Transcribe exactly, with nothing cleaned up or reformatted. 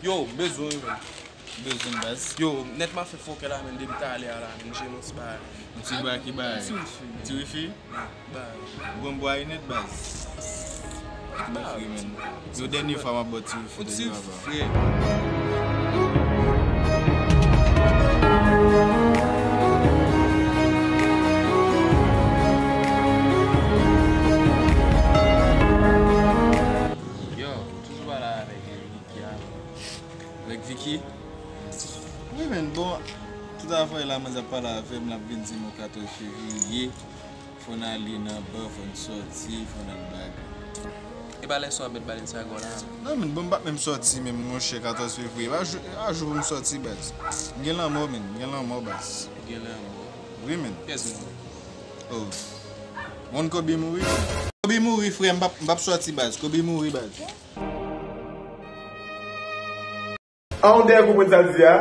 Yo, bezwen wi, menn. Bezwen baz. Yo, nèt m ap fè fòkè la, menn, depi talè a la, menn, je mons bagay. Yon ti bagay ki bagay. Ti wifi. Ti wifi? Bagay. Ou konn bwa nèt baz. Ti wifi, menn. Yo dènye fwa m ap bò ti wifi depi papa. Frè. Yo, toujou pale avèk Vicky a. Avèk Vicky? Wi, menn, bon, tout afè la, manzè ap pale avè m, l ap vin di m yon katòz fevriye. Fò n ale nan ba, fò n sòti, fò n al bagay. E pa lè sa w ap met Balenciaga w la? Non, menn, bon, m p ap menm sòti menm, monchè, katòz fevriye. Pa jou, pa jou pou m sòti, baz. M gen lanmò, menn, m gen lanmò, baz. Ou gen lanmò? Wi, menn. Kiyès mouri? Oh. Moun Kobe mouri? Kobe mouri, frè, m p ap, m p ap sòti, baz. Kobe mouri, baz. An, ou dèyè konprann sa l di a?